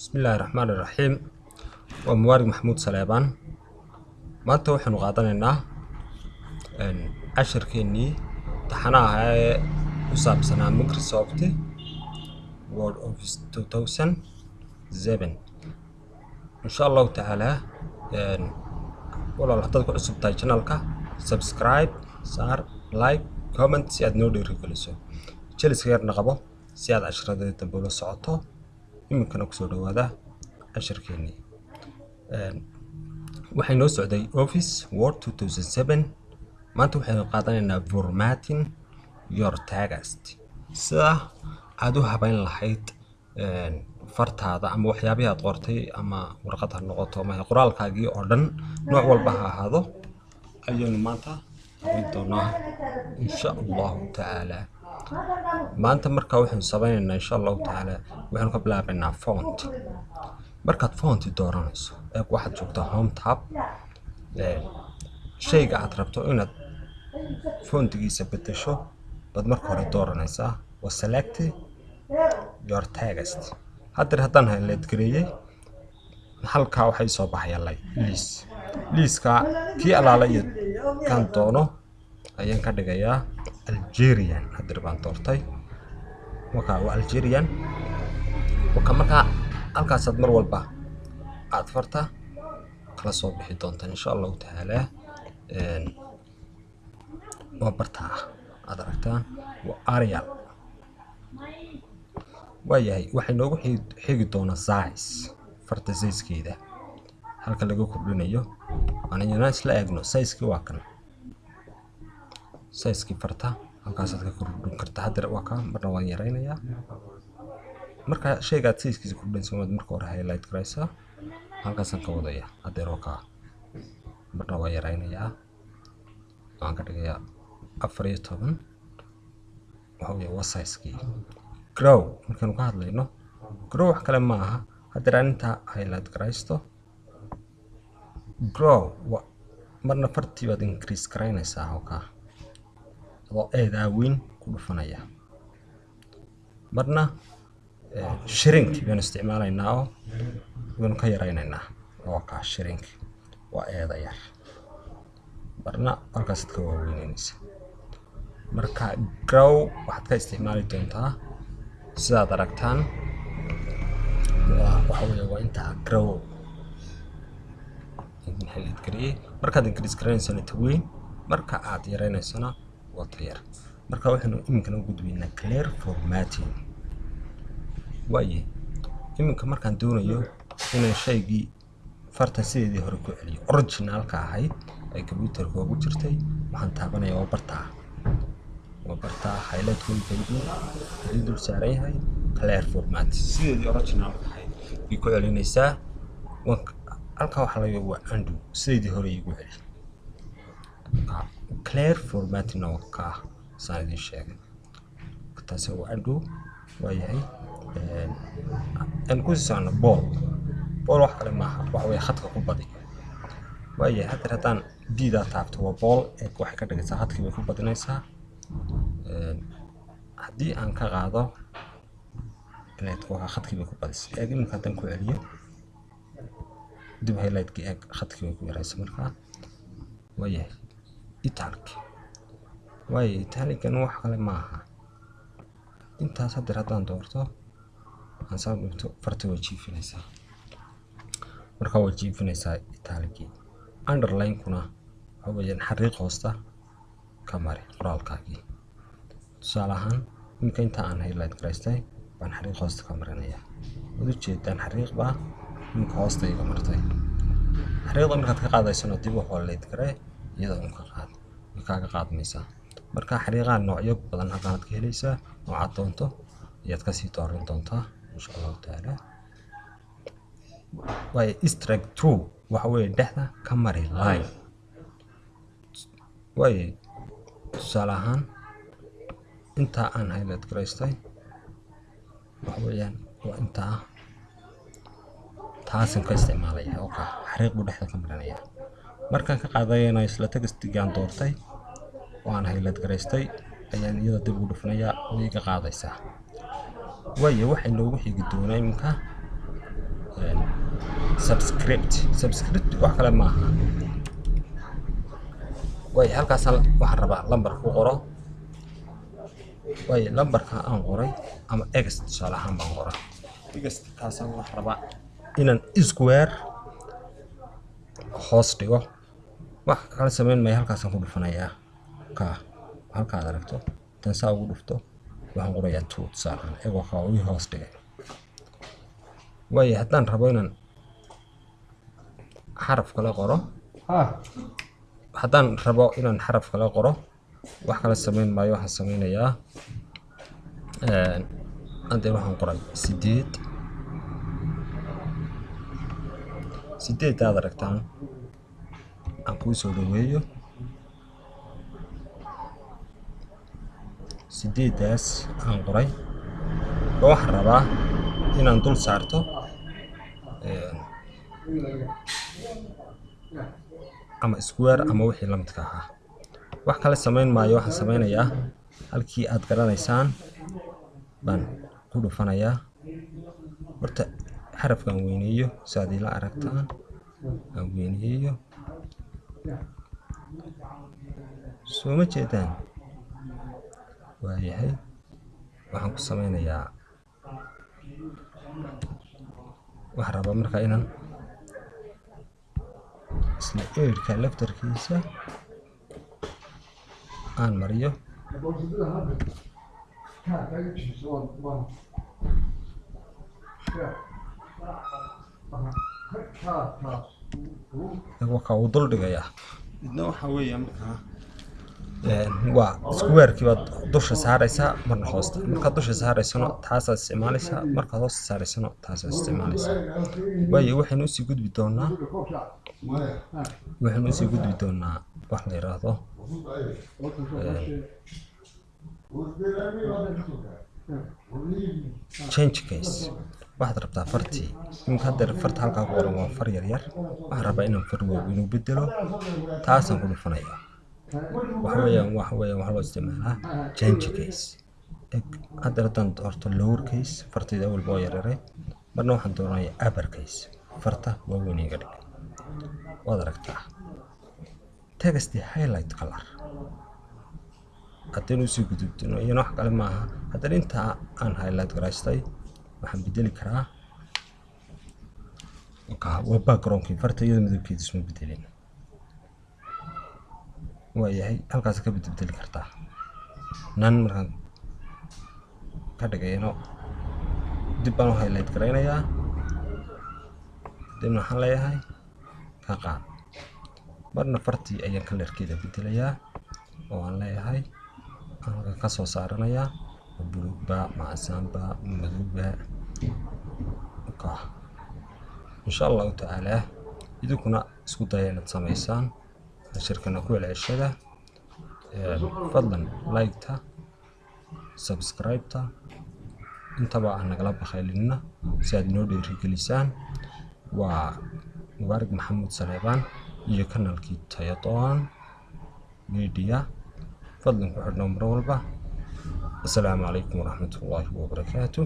Bismillaahi Raxmaani Raxiim. Waa Mubaarak Maxamuud Saleebaan. Maanta waxaynu qaadanaynaa casharkeennii taxanaha ahaa ee ku saabsanaa Microsoft Word Office 2007, insha Allahu tacaala. Walaal, haddaad ku cusub tahay channelka, subscribe saar, like, comment si aad noo dhiirigeliso. Jeliska yarna qabo si aad casharadii dambe ula socoto. Iminkana kusoo dhawaada casharkeennii. Waxay noo socday Office Word 2007. Maanta waxaynu qaadanaynaa formatting your text, sida aad u habeyn lahayd fartaada ama waxyaabihii aad qortay, ama warqad ha noqoto ama qoraalkaagii oo dhan, nooc walba ha ahaado, ayaynu maanta habeyn doonaa, insha Allahu tacaala. Maanta marka waxaynu sameynaynaa, insha Allahu tacaala, waxaynu ka bilaabaynaa font. Markaad font dooranayso, eeg, waxaad joogtaa Home tab. Shayga aad rabto inaad fontigiisa bedesho baad marka hore dooranaysaa, waa select your text. Haddeer haddaan highlight gareeyey, halkaa waxay soo baxaya liis. Liiska kii alaala iyo kan doono ayaan ka dhigayaa. Algerian haddeer baan doortay, marka waa Algerian. Waka markaa halkaasaad mar walba aad farta kala soo bixi doontaan, insha Allahu tacaala. Waa bartaa aad aragtaan, waa Arial. Waayahay, waxay noogu xigi doonaa size, farta sizekeeda halka laga kordhinayo. Aan isla eegno sizekii. Waa kan sizekii farta, halkaasaad ka kordhin kartaa. Haddeer waa ka marna waan yaraynayaa. Marka shayga aad sizekiisa kordhinayso, waad marka hore highlight garaysaa. Halkaasaan ka wadaya. Haddeer waa kaa, marna waa yaraynayaa, waxaan ka dhigayaa 14. Waxa weeye waa sizekii. Grow markaanu ka hadlayno, grow wax kale ma aha. Haddeer aan intaa highlight garaysto, grow waa marna fartii baad increase garaynaysaa halkaa adoo eedaa weyn ku dhufanaya, marna shrink baynu isticmaalaynaa oo waynu ka yaraynaynaa. Waa kaa shrink, waa eeda yar, marna halkaasaad ka waaweynanaysa. Marka grow waxaad ka isticmaali doontaa, sidaad aragtaan, waa waxa weeye waa intaa grow idin highlight gariyey. Markaad increase garaynaysana ta weyn, marka aad yaraynaysana waa ta yar. Marka waxaynu iminkana u gudbaynaa clear formatting. Waaye, iminka markaan doonayo inaan shaygii fartan sideedii hore ku celiyo, originalka ahayd ay computerka ugu jirtay, waxaan taabanayaa waa bartaa highlight imika idin dul saaran yahay, clear format. Sideedii originalka ahayd bay ku celinaysaa. Halkaa waxaa laga waa undo, sideedii hore igu celi. Clear formattingna waa kaa saan idin sheegay, taasi waa undo. Waayahay, aan kusii socono bold. Bold wax kale maaha, waxa weeye khadka ku badi. Waayahay, haddeer haddaan B-daa taabto, waa bold. Eeg, waxay ka dhigaysaa khadkii bay ku badinaysaa. Haddii aan ka qaado, waa khadkii bay ku badisay. Eeg, iminka haddaan ku celiyo dib highlightkii, eeg, khadkii way ku yaraysa. Markaa waayahay, italic. Waayo, italican wax kale maaha. Intaas haddeer haddaan doorto, aan saa dhigto, farta way jiifinaysaa. Markaa way jiifinaysaa italicii. Underline-kuna waxa weeyaan xariiq hoosta ka mari qoraalkaagii. Tusaale ahaan, iminka inta aan highlight garaystay baan xariiq hoosta ka marinaya. Waad ujeedaan, xariiq baa iminka hoosta iga martay. Xariiqda markaad ka qaadaysana, dib u highlight garee, iyada un ka qaad, way kaaga qaadmaysaa. Marka xariiqaha noocyo badan halkaanaad ka helaysaa, noocaad doonto ayaad kasii dooran doontaa, insha Allahu tacaala. Waayo, strike through waxa weeye dhexda ka mari line. Waayo, tusaale ahaan, intaa aan highlight garaystay waxa weeyaan waa intaa, taasan ka isticmaalaya oo ka xariiq buu dhexda ka marinaya. Markaan ka qaadayana, isla textigaan doortay oo aan highlight garaystay ayaan iyada dib ugu dhufanayaa, way iga qaadaysaa. Waayo, waxay noogu xigi doonaa iminka Subscript, subscript wax kale maaha. Waayo, halkaasaan waxaan rabaa lambar ku qoro. Waayo, lambarka aan qoray ama x tusaale ahaan baan qoray. X kaasaan waxaan rabaa inaan square hoos dhigo. Wax kala samayn maya, halkaasaan ku dhufanayaa. Ka halkaad aragto tan saa ugu dhufto, waxaan qorayaa 2 tusaale ahaan. Egoo kaa ii hoos dhigay. Waayo, haddaan rabo inaan xaraf kale qoro, haddaan rabo inaan xaraf kale qoro, wax kale samayn maayo. Waxaan sameynayaa, hadee waxaan qoray 8. 8-aad aragtaan, aan kuu soo dhaweeyo. 8-daas aan qoray ba waxaan rabaa inaan dul saarto ama square ama wixii la midka ahaa. Wax kale samayn maayo. Waxaan sameynayaa, halkii aad garanaysaan baan ku dhufanayaa. Horta xarafkaan weyneeyo si aad ila aragtaan. Aan weyneeyo, soo ma jeedaan? Waayahay, waxaan ku sameynayaa, waxaan rabaa markaa inaan isla 8-ka laftarkiisa aan mariyo. Waxa uu dul dhigayaa midna waxa weeye markaa waa square-kii baad dusha saaraysaa, marna hoosta. Markaad dusha saaraysano taasaad isticmaalaysaa, markaad hoosta saaraysano taasaad isticmaalaysaa. Waayo, waxaynu usii gudbi doonaa wax la yiraahdo change case. Waxaad rabtaa fartii iminka haddeer farta halkaa ku qoran waa far yar yar. Waxaan rabaa inaan far waaweyn u bedelo, taasaan ku dhufanaya. Waxa weeyaan waxaa loo isticmaalaa change case. Eg, haddeer haddaan doorto lower case, fartayda awalba waa yareeray. Marna waxaan dooranayaa upper case, farta waaweyn iga dhig. Waad aragtaa. Text highlight color haddaynu usii gudubtino, iyana wax kale maaha. Haddana intaa aan highlight garaystay waxaan bedeli karaa. Waa backgroundkii farta, iyada midabkeeda isma bedelin. Waayahay, halkaas ka bedbedeli kartaa. None markaan ka dhigayno, dib baan u highlight garaynayaa, kadibna waxaan leeyahay ka qaad. Marna fartii ayaan colorkeeda bedelayaa oo aan leeyahay aan halkan ka soo saaranayaa, ma buluugba, ma casaanba, ma madowba ka. Insha Allahu tacaala idinkuna isku daya inaad samaysaan cashirkana ku celceshada. Fadlan like-ta, subscribe-ta intaba aan nagala bakhaylinina si aad inoo dhiirigelisaan. Waa Mubaarak Maxamuud Saleebaan iyo kanaalkii Tayadoon Media. Fadlan ku xidhnow mar walba. Asalaamu calaykum waraxmatullaahi wabarakaatu.